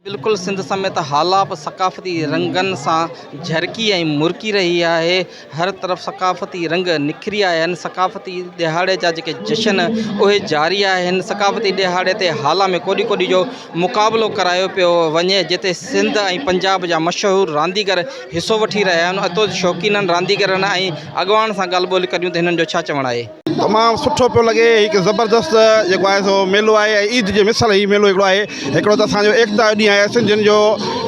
بلڪل سنڌ سميت هالا به ثقافتي رنگن سان جهرڪي ۽ مرڪي رهي آهي هر طرف ثقافتي رنگ نکري آيا آهن ثقافتي ڏهاڙي جا جيڪي جشن اهي جاري آهن ثقافتي ڏهاڙي تي هالا ۾ ڪوڏي ڪوڏي جو مقابلو ڪرايو پيو وڃي جتي سنڌ ۽ پنجاب جا مشهور رانديگر حصو وٺي رهيا آهن اتو شوقينن رانديگرن ۽ اڳواڻن سان ڳالهه ٻولهه ڪريون ته هنن جو ڇا چوڻ آهي. تمام سٺو پيو لڳي هڪ زبردست جيڪو آهي سو ميلو آهي ۽ عيد جي مثل هي ميلو هڪڙو آهي هڪڙو ته اسانجو ايڪتا جو ڏينهن آهي سنڌين جو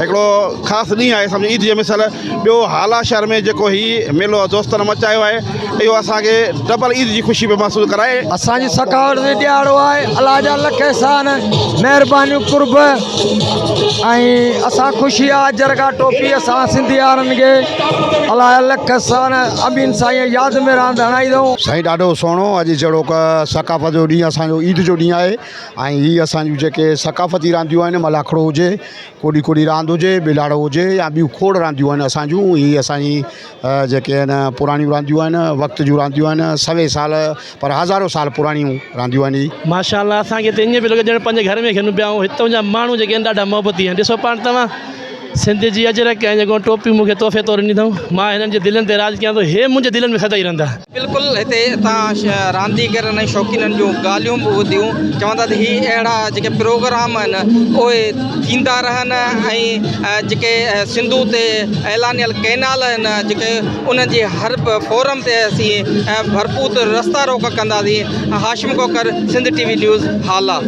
هڪڙو خاص ڏينهن آهي سمجهو عيد جي مثل ٻيو هالا شهر ۾ جيڪو هي ميلو دوستن مچايو آهي اهو اسانکي ڊبل عيد جي خوشي پيو محسوس ڪرائي. اسان جي سخاوت جو ڏهاڙو آهي الله جا لک احسان مهربانيون قرب ۽ اسان خوشي آ اجرڪ آ ٽوپي اسان سنڌي يارن کي الله جا لک احسان امين سائين ياد ۾ راند هڻائي اٿئون. سائين ڏاڍو سهڻو اڄ جهڙوڪ ثقافت جو ڏينهن اسان جو عيد جو ڏينهن آهي ۽ هي اسان جون جيڪي ثقافتي رانديون آهن ملاکڙو هجي ڪوڏي ڪوڏي راند هجي ٻيلاڙو هجي يا ٻيون کوڙ رانديون آهن اسان جون هي اسان جي جيڪي آهن پراڻيون رانديون آهن وقت جون رانديون آهن سوين سال پر هزارو سال پراڻيون رانديون آهن هي. ماشاء الله اسان کي ته ائين پيو لڳي ڄڻ پنهنجي گهر ۾ کيڏون پيا ۽ هتان جا ماڻهو جيڪي آهن ڏاڍا محبتي آهن ڏسو پاڻ توهان سنڌ جي اجرڪ ۽ جيڪو ٽوپي مون کي تحفي طور ڏني اٿئون مان هنن جي دلين تي راڄ ڪيان ٿو هي منهنجي دلين ۾ سدائين رهندا. بلڪل هتي اتان رانديگرن ۽ شوقينن جون ڳالهيون به ٻڌيون چون ٿا ته هي اهڙا جيڪي پروگرام آهن اهي ٿيندا رهن ۽ جيڪي سنڌو تي اعلانيل ڪئنال آهن جيڪي انهن جي هر فورم تي اسين ڀرپور رستا روڪ ڪنداسين Hashim Khokhar Sindh T V news Hala.